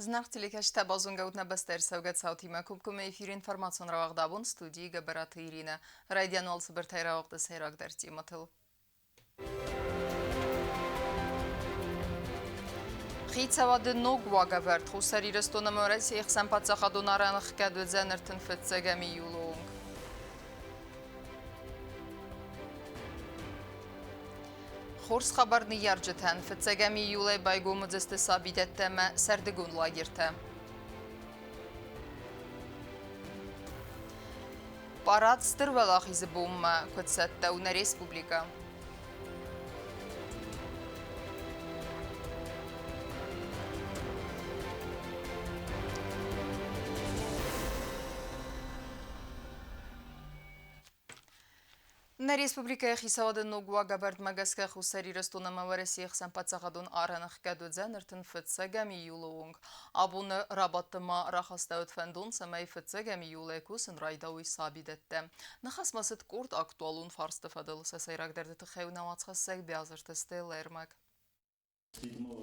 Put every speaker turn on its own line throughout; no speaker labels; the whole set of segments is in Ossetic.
Зынаргъ телекӕсджытӕ, базонгӕ ут нӕ бӕстӕйы ӕрцӕугӕ цаутимӕ. Кубкомы эфиры информацион рауагъд абон студийы Гӕбӕраты Иринӕ. Райдиан уал цыбыртӕй рауагъды сӕйрагдӕр темӕтыл. Хицауады ног уагӕвӕрд Хуссар Ирыстон ӕмӕ Уӕрӕсейы хсӕн паддзахадон арӕн ӕхгӕд уыдзӕн 35 июлы онг. Хорз хабар ныййарджытӕн, фыццӕгӕм июлӕй байгом уыдзысты сабидӕттӕ ӕмӕ сӕрдыгон лагертӕ. Парад Стыр Уӕлахизы бонмӕ куыд цӕттӕ у нӕ республикӕ? Нӕ республикӕйы хицауады ног уагӕвӕрдмӕ гӕсгӕ Хуссар Ирыстон ӕмӕ Уӕрӕсейы хсӕн паддзахадон арӕн ӕхгӕд уыдзӕн 35 июлы онг. Абоны рабадты ма рахастӕуыд фӕндон, цӕмӕй фыццӕгӕм июлӕй кусын райдайой сабидӕттӕ. Ныхас ма цыд къорд актуалон фарсты фӕдыл. Сӕ сӕйрагдӕрты тыххӕй у нӕ уацхӕссӕг Биазырты Стеллӕ ӕрмӕг.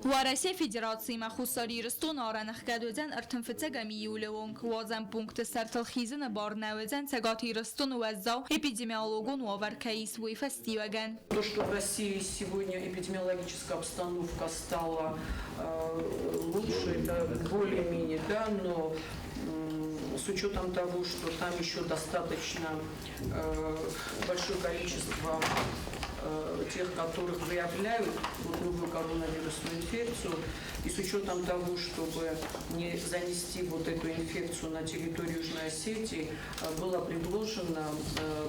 Уӕрӕсейы Федерациимӕ Хуссар Ирыстоны арӕн ӕхгӕд уыдзӕн 35 июлы онг. Уадзӕн пункты сӕртыл хизыны бар нӕ уыдзӕн Цӕгат Ирыстоны уӕззау эпидемиологон уавӕр кӕй ис, уый фӕстиуӕгӕн.
То, что в России сегодня эпидемиологическая обстановка стала лучше, это более-менее, да, но с учетом того, что там еще достаточно большое количество тех, которых выявляют вот новую коронавирусную инфекцию, и с учетом того, чтобы не занести вот эту инфекцию на территорию Южной Осетии, было предложено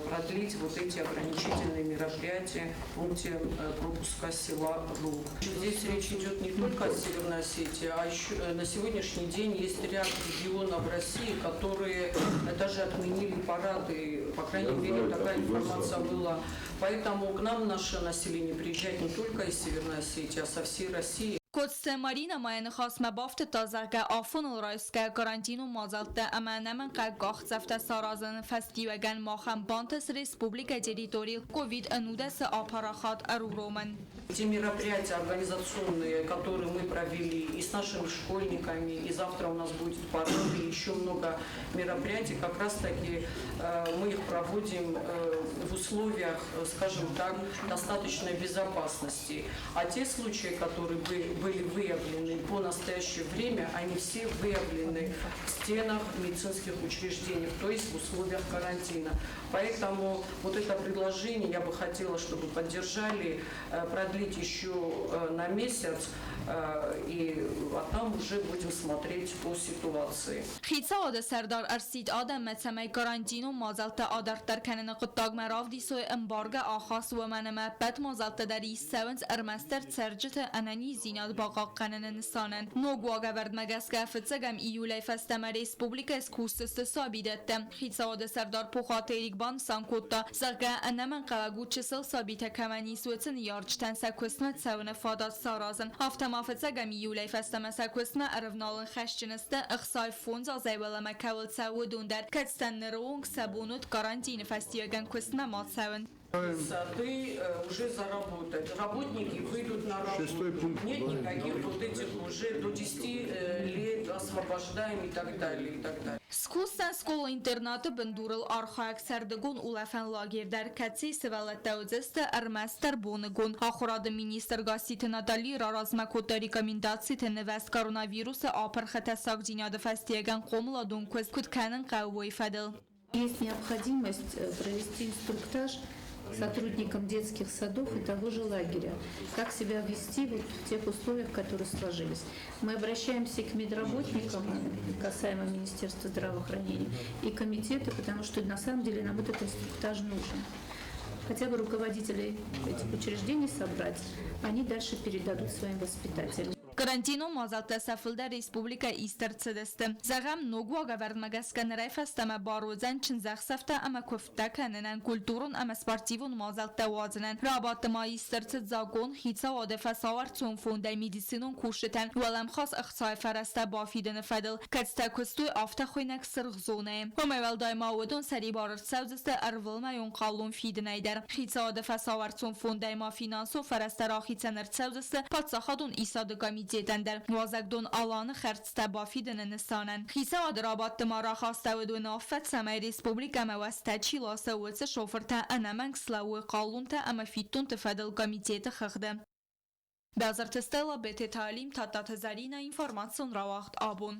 продлить вот эти ограничительные мероприятия в пункте пропуска села Рук. Здесь речь идет не только о Северной Осетии, а еще на сегодняшний день есть ряд регионов России, которые даже отменили парады, по крайней мере, такая информация была. Поэтому к нам наше население приезжает не только из Северной Осетии, а со всей России.
Коцты Маринӕ ма йӕ ныхасмӕ бафтыдта, зӕгъгӕ, афоныл райсгӕ карантинон мадзӕлттӕ ӕмӕ ӕнӕмӕнгхъӕугӕ къахдзӕфтӕ саразыны фӕстиуӕгӕн махӕн бантыст республикӕйы территорийыл ковид-19 апарахат ӕруромын.
Те мероприятия организационные, которые мы провели и с нашими школьниками, и завтра у нас будет парад, и еще много мероприятий, как раз-таки мы их проводим в условиях, скажем так, достаточной безопасности. А те случаи, которые были выявлены по настоящее время, они все выявлены в стенах медицинских учреждений, то есть в условиях карантина. Поэтому вот это предложение я бы хотела, чтобы поддержали, продлить еще на месяц, и а там уже будем смотреть по ситуации.
Хицауады сӕрдар ӕрсидт адӕммӕ, цӕмӕй карантинон мадзӕлттӕ адарддӕр кӕныны хъуыддагмӕ равдисой ӕмбаргӕ ахаст, уымӕн ӕмӕ ӕппӕт мадзӕлттӕ дӕр ист цӕуынц ӕрмӕстдӕр цӕрджыты ӕнӕниздзинад бахъахъхъӕныны нысанӕн. Ног уагӕвӕрдмӕ гӕсгӕ фыццӕгӕм июлӕй фӕстӕмӕ республикӕйы скусдзысты сабидӕттӕ. Хицауады сӕрдар Пухаты Эрик банысан кодта, зӕгъгӕ, ӕнӕмӕнгхъӕуӕг у чысыл сабитӕ кӕмӕн ис, уыцы ныййарджытӕн сӕ куыстмӕ цӕуыны фадат саразын. Афтӕ ма фыццӕгӕм июлӕй фӕстӕмӕ сӕ куыстмӕ ӕрывналын хӕсджын сты, 65 азӕй уӕлӕмӕ кӕуыл цӕуы, уыдон дӕр, кӕд сӕ ныры онг сӕ бон уыд карантины фӕстиуӕгӕн куыстмӕ ма цӕуын.
Сады уже заработать. Работники выйдут на работу. Нет никаких вот этих уже до 10 лет освобождаем и так далее, и так далее.
Скусдзӕн скъола-интернаты бындурыл архайӕг сӕрдыгон улӕфӕн лагерь дӕр, кӕцыйы сывӕллӕттӕ уыдзысты ӕрмӕстдӕр боныгон. Ахуырады министр Гасситы Натали раразмӕ кодта рекомендациты нывӕзт коронавирусы апырхы тӕссагдзинады фӕстиуӕгӕн хъомыладон куыст куыд кӕнын хъӕуы, уый фӕдыл.
Есть необходимость провести инструктаж сотрудникам детских садов и того же лагеря, как себя вести вот в тех условиях, которые сложились. Мы обращаемся к медработникам, касаемо Министерства здравоохранения, и комитету, потому что на самом деле нам этот инструктаж нужен. Хотя бы руководителей этих учреждений собрать, они дальше передадут своим воспитателям.
Карантинон мадзӕлттӕ сӕ фылдӕр республикӕ ист ӕрцыдысты. Зӕгъӕм, ног уагӕвӕрдмӕ гӕсгӕ нырӕй фӕстӕмӕ бар уыдзӕн чындзӕхсӕвтӕ ӕмӕ куывдтӕ кӕнынӕн, культурон ӕмӕ спортивон мадзӕлттӕ уадзынӕн. Рабадты ма ист ӕрцыд закъон Хицауады фӕсауӕрцон фондӕй медицинон кусджытӕн уӕлӕмхас ӕхцайы фӕрӕзтӕ бафидыны фӕдыл, кӕцытӕ куыстой афтӕ хуыйнӕг цыргъ зонӕйы. Уымӕй уӕлдай ма уыдон сӕрибар ӕрцӕудзысты ӕрвылмӕйон хъалон фидынӕй дӕр. Хицауады фӕсауӕрцон фондӕй ма финансон фӕрӕзтӕ рахицӕн ӕрцӕудзысты паддзахадон исады комитеты. комитетӕн дӕр уазӕгдон Алан-ы хӕрдзтӕ бафидыны нысанӕн. Хицауады рабадты ма рахастӕуыд уынаффӕ, цӕмӕй республикӕмӕ уӕзтӕ чи ласы, уыцы шофыртӕ ӕнӕмӕнг слӕууой хъалонтӕ ӕмӕ фиддонты фӕдыл комитеты хыгъды. Бязырты Стелла, Бететы Алим, Тадтаты Зӕринӕ, информацион рауагъд абон.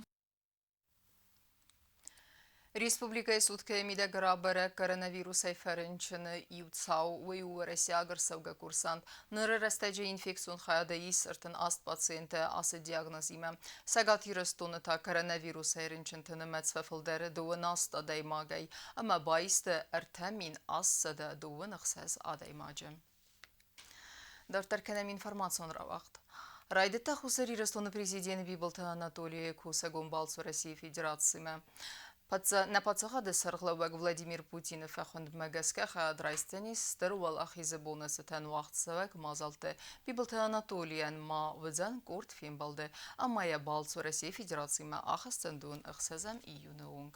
Республикӕйы суткӕйы мидӕг рабӕрӕг коронавирусӕй фӕрынчыны иу цау. Уый у уӕрӕсейаг ӕрцӕугӕ курсант. Ныры рӕстӕджы инфекцион хайады ис 38 пациенты ацы диагнозимӕ. Цӕгат Ирыстоны та коронавирусӕй рынчынты нымӕц фӕфылдӕр 28 адӕймагӕй ӕмӕ баисты 3826 адӕймаджы. Дарддӕр кӕнӕм информацион рауагъд. Райдыдта Хуссар Ирыстоны президент Бибылты Анатолийы кусӕгон балц Уӕрӕсейы Федерацимӕ. Нӕ паддзахады сӕргълӕууӕг Владимир Путины фӕхуындмӕ гӕсгӕ хайад райсдзӕнис Стыр Уӕлахизы боны цытӕн уагъдцӕуӕг мадзӕлтты. Бибылты Анатолийӕн ма уыдзӕн къорд фембӕлды ӕмӕ йӕ балц Уӕрӕсейы Федерацимӕ ахӕсдзӕн 26 июны онг.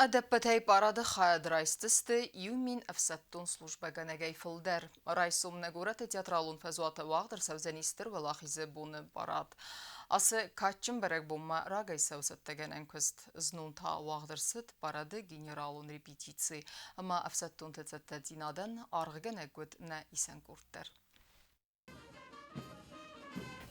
Ӕдӕппӕтӕй парады хайад райсдзысты 1000 ӕфсӕддон службӕгӕнӕгӕй фылдӕр. Райсом нӕ горӕты театралон фӕзуаты уагъд ӕрцӕудзӕни Стыр Уӕлахизы боны парад. Ацы кадджын бӕрӕгбонмӕ рагӕй цӕуы цӕттӕгӕнӕн куыст. Знон та уагъд ӕрцыд парады генералон репетици ӕмӕ ӕфсӕддонты цӕттӕдзинадӕн аргъгӕнӕг уыд нӕ исӕн къорд дӕр.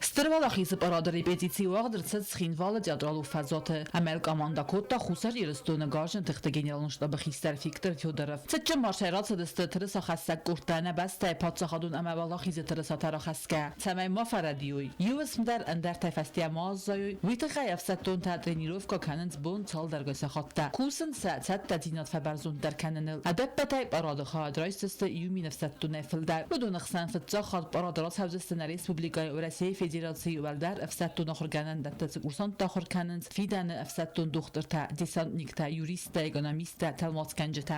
Стыр Уӕлахизы парады репетици уагъд ӕрцыд Цхинвалы театралон фӕзуаты. Ӕмӕ командӕ кодта Хуссар Ирыстоны гарзджын тыхты генералон штабы хистӕр Виктор Федоров. Цытджын маршӕй рацыдысты тырысахӕссӕг къордтӕ нӕ бӕстӕйы паддзахадон ӕмӕ Уӕлахизы тырысатӕ рахӕсгӕ, цӕмӕй ма фӕрӕдийой, иу уысм дӕр ӕндӕртӕй фӕстийӕ ма аззайой, уый тыххӕй ӕфсӕддонтӕ тренировкӕ кӕнынц бон цалдӕргай сахаттӕ, кусынц сӕ цӕттӕдзинад фӕбӕрзонддӕр кӕныныл. Ӕдӕппӕтӕй парады хайад райсдзысты 1000 ӕфсӕддонӕй фылдӕр. Уыдоны хсӕн фыццаг хатт парады рацӕудзысты нӕ республикӕйы Уӕрӕсейы Федерацийы уӕлдӕр ӕфсӕддон ахуыргӕнӕндӕтты цы курсанттӕ ахуыр кӕнынц, фидӕны ӕфсӕддон дохтыртӕ, десантниктӕ, юристтӕ, экономисттӕ, тӕлмацгӕнджытӕ.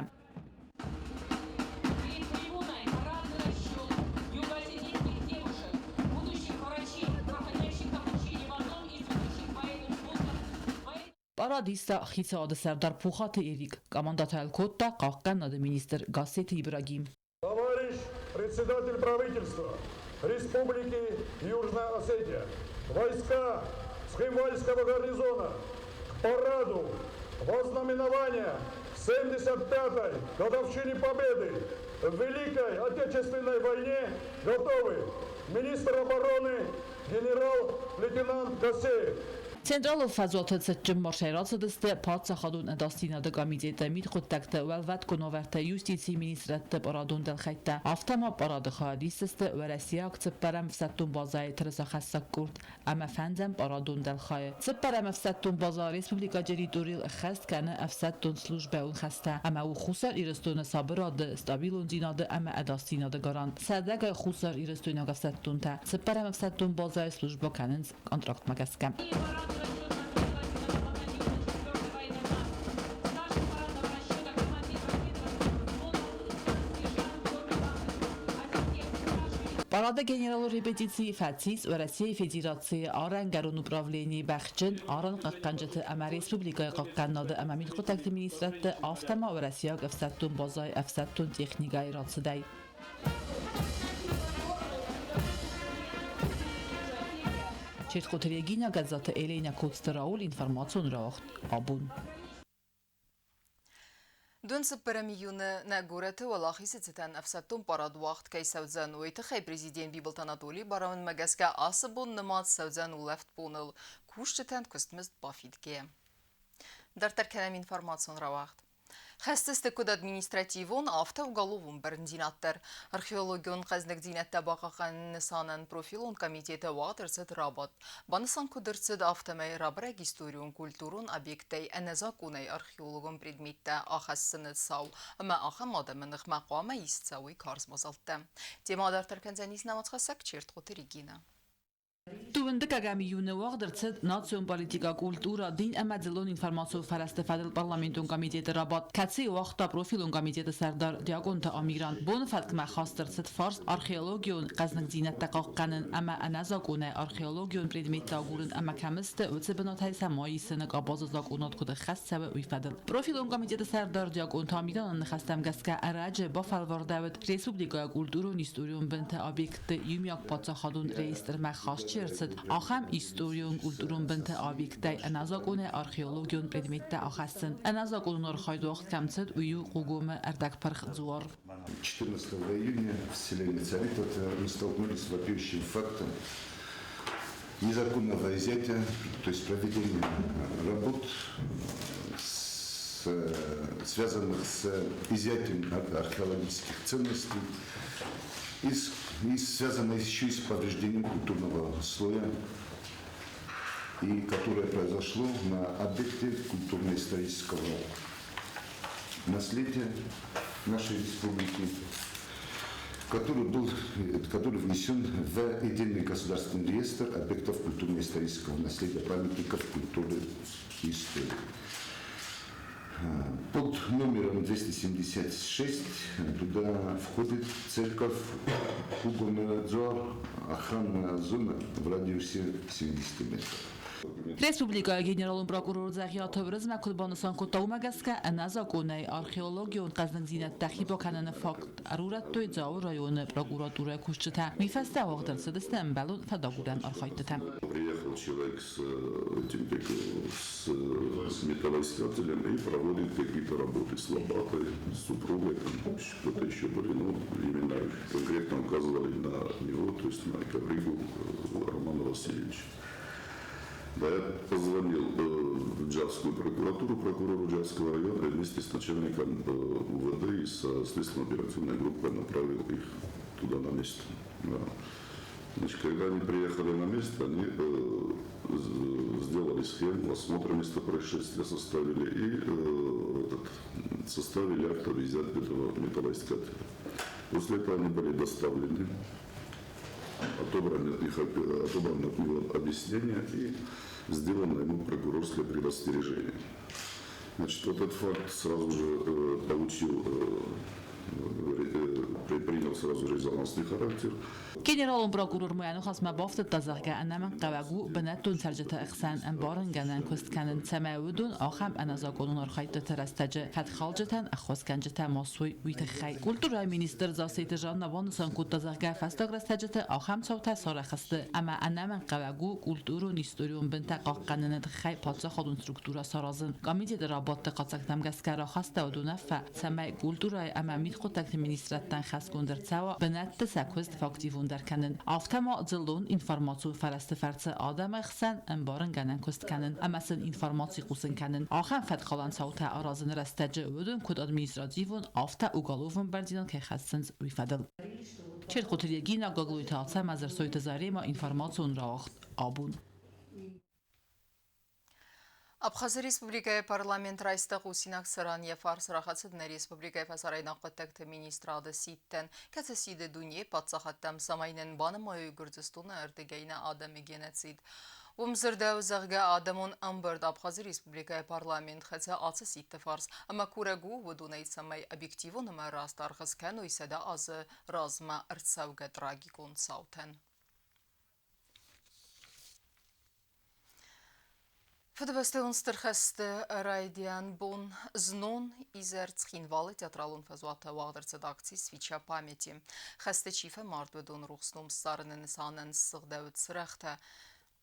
Парад иста хицауады сӕрдар Пухаты Эрик, командӕтӕ кодта хъахъхъӕнады министр Гассеты Ибрагим.
Товарищ председатель правительства Республики Южная Осетия, войска Цхинвальского гарнизона к параду вознаменования 75-й годовщины Победы в Великой Отечественной войне готовы. Министр обороны генерал-лейтенант Гасеев.
Централон фӕзуаты цытджын маршӕй рацыдысты Паддзахадон ӕдасдзинады комитеты мидхъуыддӕгты уӕлвӕткон уавӕрты юстицийы министрадты парадон дӕлхӕйттӕ. Афтӕ ма парады хайадисдзысты уӕрӕсейаг цыппӕрӕм ӕфсӕддон базӕйы тырысахӕссӕг къорд ӕмӕ фӕндзӕм парадон дӕлхайы. Цыппӕрӕм ӕфсӕддон базӕ республикӕйы территорийыл ӕххӕст кӕны ӕфсӕддон службӕйон хӕстӕ ӕмӕ у Хуссар Ирыстоны сабырады, стабилондзинады ӕмӕ ӕдасдзинады гарант. Сӕдӕгай хуссарирыстойнаг ӕфсӕддонтӕ цыппӕрӕм ӕфсӕддон базӕйы службӕ кӕнынц контрактмӕ гӕсгӕ. Парады генералон репетицийы фӕцис Уӕрӕсейы Федерацийы арӕнгӕрон управленийы бӕхджын арӕнхъахъхъӕнджыты ӕмӕ республикӕйы хъахъхъӕнынады ӕмӕ мидхъуыддӕгты министрадты, афтӕ ма уӕрӕсейаг ӕфсӕддон базӕйы ӕфсӕддон техникӕйы рацыдӕй. Чертхъоты Регина, Гӕззаты Еленӕ, Коцты Рауль, информацион рауагъд абон.
Дон цыппӕрӕм июны нӕ горӕты Уӕлахизы цытӕн ӕфсӕддон парад уагъд кӕй цӕудзӕн, уый тыххӕй президент Бибылты Анатолийы барамындмӕ гӕсгӕ ацы бон нымад цӕудзӕн улӕфтбоныл, кусджытӕн куыстмызд бафидгӕйӕ. Дарддӕр кӕнӕм информацион рауагъд. Хӕсдзысты куыд административон, афтӕ уголовон бӕрндзинад дӕр. Археологион хъӕздыгдзинӕдтӕ бахъахъхъӕныны нысанӕн профилон комитеты уагъд ӕрцыд рабадт. Банысан куыд ӕрцыд, афтӕмӕй рабӕрӕг историон-культурон объекттӕй ӕнӕзакъонӕй археологон предметтӕ ахӕссыны цау ӕмӕ ахӕм адӕмы ныхмӕ хъуамӕ ист цӕуой карз мадзӕлттӕ. Темӕ дарддӕр кӕндзӕнис нӕ уацхӕссӕг Чертхъоты Регинӕ.
Дыууындыккӕгӕм июны уагъд ӕрцыд национ политикӕ, культурӕ, дин ӕмӕ дзыллон информацион фӕрӕзты фӕдыл парламентон комитеты рабадт, кӕцыйы уагъта профилон комитеты сӕрдар Диакъонты Амиран. Боны фӕткмӕ хаст ӕрцыд фарст археологион хъӕзныгдзинӕдтӕ хъахъхъӕнын ӕмӕ ӕнӕзакъонӕй археологион предметтӕ агурын ӕмӕ кӕм сты, уыцы бынатӕй сӕ ма исыны къабазы закъонад куыд ӕххӕст цӕуы, уый фӕдыл. Профилон комитеты сӕрдар Диакъонты Амираны ныхӕстӕм гӕсгӕ ӕрӕджы бафӕлвӕрдӕуыд республикӕйы культурон-историон бынты объектты иумиаг паддзахадон реестрмӕ хаст чи ӕрцыд, ахӕм историон-культурон бынты объекттӕй ӕнӕзакъонӕй археологион предметтӕ ахӕссын. Ӕнӕзакъонон архайд уагъд кӕм цыд, уый у Хъугомы ӕрдӕгпырх дзуар.
14 июня в селе Царитоты мы столкнулись с вопиющим фактом незаконного изъятия, то есть проведения работ, связанных с изъятием археологических ценностей и связанных еще и с повреждением культурного слоя, и которое произошло на объекте культурно-исторического наследия нашей республики, который внесен в единый государственный реестр объектов культурно-исторического наследия, памятников культуры и истории. Под номером 276 туда входит церковь Хъугомы дзуар, охранная зона в радиусе 70 метров.
Республикӕйы генералон прокурор Дзӕгъиаты Уырызмӕг куыд банысан кодта, уымӕ гӕсгӕ ӕнӕзакъонӕй археологион хъӕздыгдзинӕдтӕ хибакӕныны факт ӕрурӕдтой Дзауы районы прокуратурӕйы кусджытӕ. Уый фӕстӕ уагъд ӕрцыдысты ӕмбӕлон фӕдагурӕн архайдтытӕ.
Приехал человек с этим, с металлоискателем и проводит какие-то работы с лопатой, с супругой, там кто-то еще были, но именно конкретно указывали на него, то есть на Ковригу Романа Васильевича. Да, я позвонил в Джавскую прокуратуру, прокурору Джавского района, и вместе с начальником УВД и со следственно-оперативной группой направил их туда на место. Да. Значит, когда они приехали на место, они сделали схему осмотра места происшествия, составили и составили акт о изъятии этого металлоискателя. После этого они были доставлены, отобраны от него объяснения и сделано ему прокурорское предостережение. Значит, вот этот факт сразу же принял сразу же резонансный характер.
Генералон прокурор ма йӕ ныхасмӕ бафтыдта, зӕгъгӕ, ӕнӕмӕнгхъӕуӕг у бынӕттон цӕрджыты ӕхсӕн ӕмбарынгӕнӕн куыст кӕнын, цӕмӕй уыдон ахӕм ӕнӕзакъонон архайдтыты рӕстӕджы фӕткхалджытӕн ӕххуысгӕнджытӕ ма суой, уый тыххӕй. Культурӕйы министр Зассеты Жанна банысан кодта, зӕгъгӕ, фӕстаг рӕстӕджыты ахӕм цаутӕ сарӕх сты ӕмӕ ӕнӕмӕнгхъӕуӕг у культурон-историон бынтӕ хъахъхъӕныны тыххӕй паддзахадон структурӕ саразын. Комитеты рабадты хатдзӕгтӕм гӕсгӕ рахастӕуыд уынаффӕ, цӕмӕй культурӕйы ӕмӕ мидхъуыддӕгты министрадтӕн хӕсгонд ӕрцӕуа бынӕтты сӕ куыст фӕактивондӕр кӕнын, афтӕ ма дзыллон информацион фӕрӕзты фӕрцы адӕмы хсӕн ӕмбарынгӕнӕн куыст кӕнын ӕмӕ сын информаци хъусын кӕнын. Ахӕм фӕткхалӕн цаутӕ аразыны рӕстӕджы уыдон куыд административон, афтӕ уголовон бӕрндзинад кӕй хӕссынц, уый фӕдыл. Черкъуты Регина, Гаглойты Ацӕмӕз, Ӕрсойты Зарема, информацион рауагъд абон.
Абхазы Республикӕйы парламент райста хъусинаг, цыран йӕ фарс рахӕцыд нӕ республикӕйы фӕсарӕйнаг хъуыддӕгты министрады сидтӕн, кӕцы сиды дунейы паддзахадтӕм, цӕмӕй нын банымайой Гуырдзыстоны ӕрдыгӕй нӕ адӕмы геноцид. Уым дзырдӕуы, зӕгъгӕ, адӕмон ӕмбырд Абхазы Республикӕйы парламент хӕцы ацы сидты фарс ӕмӕ курӕг у уыдонӕй, цӕмӕй объективон ӕмӕ раст аргъ скӕной 100 азы размӕ ӕрцӕугӕ трагикон цаутӕн. Фыдыбӕстӕйон Стыр хӕсты райдиан бон знон изӕр Цхинвалы театралон фӕзуаты уагъд ӕрцыд акци «Свеча памяти». Хӕсты чи фӕмард, уыдон рухс ном ссарыны нысанӕн ссыгъдӕуыд цырӕгътӕ.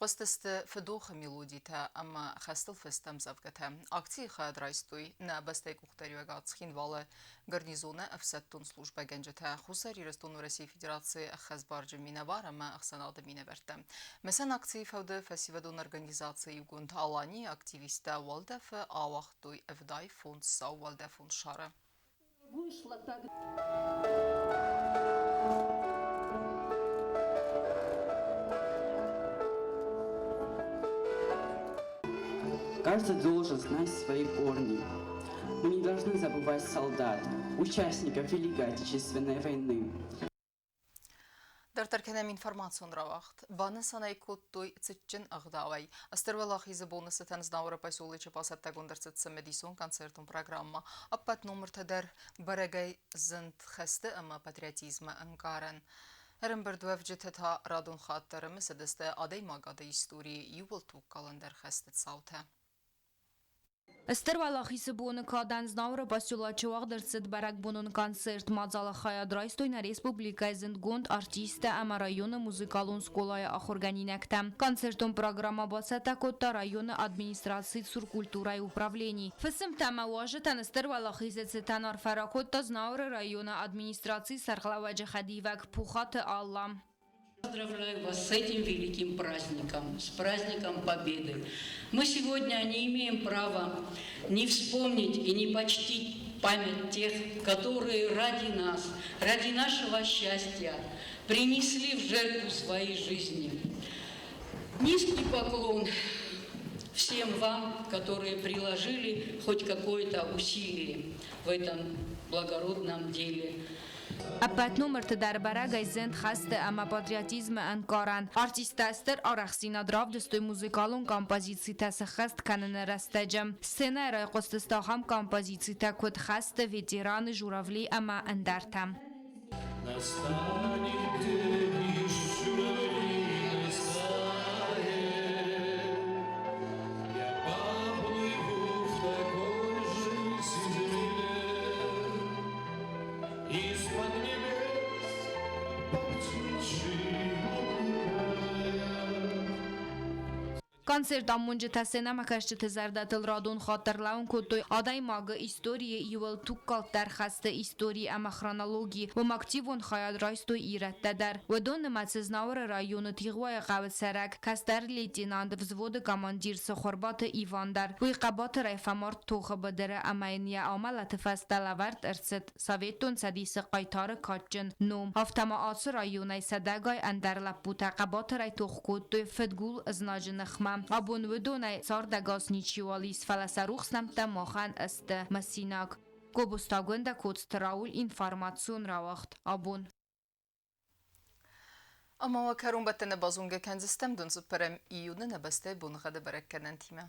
Хъуыстысты фыдохы мелодитӕ ӕмӕ хӕстыл фыст ӕмдзӕвгӕтӕ. Акцийы хайад райстой нӕ бӕстӕйы къухдариуӕгад Цхинвалы гарнизоны ӕфсӕддон службӕгӕнджытӕ, Хуссар Ирыстоны Уӕрӕсейы Федерацийы ӕххӕстбарджын минӕвар ӕмӕ ӕхсӕнады минӕвӕрттӕ. Мысӕн акцийы фӕуды фӕсивӕдон организаци Иугонд Алани-йы активисттӕ уӕлдӕфы ауагътой 75 сау уӕлдӕфон шары.
Вышла тогда.
Каждый должен знать свои корни. Мы не должны забывать солдат, участников Великой Отечественной войны.
Дарддӕр. Кӕнӕм информацион рауагъд. Банысан ӕй кодтой цытджын ӕгъдауӕй. Стыр Уӕлахизы боны цытӕн Знауыры поселочы бацӕттӕгонд ӕрцыд цымыдисон концертон программӕ. Ӕппӕт номыртӕ дӕр бӕрӕгӕй зынд хӕсты ӕмӕ патриотизмы ӕнкъарӕн. Ӕрӕмбырдуӕвджытӕ та радон хатт ӕрымысыдысты адӕймагады историйы иууыл тугкалӕндӕр хӕсты цаутӕ.
Стыр Уӕлахизы боны кадӕн Знауыры поселочы уагъд ӕрцыд бӕрӕгбонон концерт. Мадзалы хайад райстой нӕ республикӕйы зындгонд артисттӕ ӕмӕ районы музыкалон скъолайы ахуыргӕнинӕгтӕ. Концертон программӕ бацӕттӕ кодта районы администрацийы цур культурӕйы управлени. Фысымтӕ ӕмӕ уазджытӕн Стыр Уӕлахизы цытӕн арфӕ ракодта Знауыры районы администрацийы сӕргълӕууӕджы хӕдивӕг Пухаты Алла.
Поздравляю вас с этим великим праздником, с праздником Победы. Мы сегодня не имеем права не вспомнить и не почтить память тех, которые ради нас, ради нашего счастья принесли в жертву свои жизни. Низкий поклон всем вам, которые приложили хоть какое-то усилие в этом благородном деле.
Ӕппӕт номырты дӕр бӕрӕгӕй зынд хӕсты ӕмӕ патриотизмы ӕнкъарӕн. Артисттӕ стыр арӕхстдзинад равдыстой музыкалон композицитӕ сӕххӕст кӕныны рӕстӕджы. Сценӕйы райхъуыстысты ахӕм композицитӕ, куыд Хӕсты ветераны, Журавли ӕмӕ ӕндӕртӕ.
Настанет день из журавлиной стае, Я поплыву в такой же земле. Из-под небес по птичьи окликая.
Концерт амонджытӕ сценӕмӕкӕсджыты зӕрдӕтыл радон хатт ӕрлӕууын кодтой адӕймагы историйы иуыл тугкалддӕр хӕсты истори ӕмӕ хронологи. Уым активон хайад райстой ирӕттӕ дӕр. Уыдон нымӕцы Знауыры районы Тигъуайы хъӕуы цӕрӕг кӕстӕр лейтенант, взводы командир Сохорбаты Иван дӕр. Уый хъӕбатырӕй фӕмард тохы быдыры ӕмӕ йын йӕ амӕлӕты фӕстӕ лӕвӕрд ӕрцыд Советон Цӕдисы хъайтары кадджын ном. Афтӕ ма ацы районӕй сӕдӕгай ӕндӕр лӕппутӕ хъӕбатырӕй тох кодтой фыдгул знаджы ныхмӕ. Абон уыдонӕй цардӕгас ничиуал ис, фӕлӕ сӕ рухс нӕмттӕ махӕн сты мысинаг. Гобозтагондӕ Коцты Рауль информацион рауагъд абон.
Ӕмӕ уӕ кӕронбӕттӕны базонгӕ кӕндзыстӕм донцъуппӕрӕм июны нӕ бӕстӕйы боныгъӕды бӕрӕггӕнӕнтимӕ.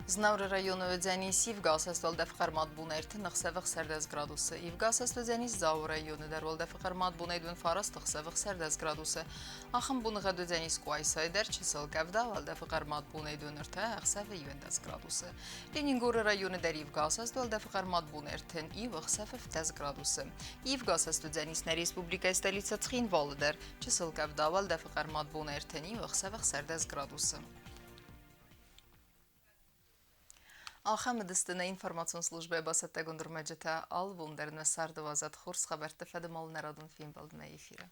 Знауыры районы уыдзӕнис ивгӕ асӕст уӕлдӕфы хъӕрмад бон 36 16 градусы. Ивгӕ асӕст уыдзӕнис Дзауы районы дӕр уӕлдӕфы хъӕрмад бонӕй 19 16 градусы. Ахӕм боныгъӕд уыдзӕнис Къуайсайы дӕр чысыл къӕвда, уӕлдӕфы хъӕрмад бонӕй 23 ӕхсӕвы 11 градусы. Ленингоры районы дӕр ивгӕ асӕст уӕлдӕфы хъӕрмад бон 31 ӕхсӕвы 7 градусы. Ивгӕ асӕст уыдзӕнис нӕ республикӕйы столицӕ Цхинвалы дӕр чысыл къӕвда, уӕлдӕфы хъӕрмад бон 31 ӕхсӕвы 16 градусы. Ахӕм уыдысты нӕ информацион службӕйы бацӕттӕгонд ӕрмӕджытӕ. Алы бон дӕр нӕ царды уадзӕд хорз хабӕртты фӕдыл нӕ радон фембӕлдмӕ эфиры.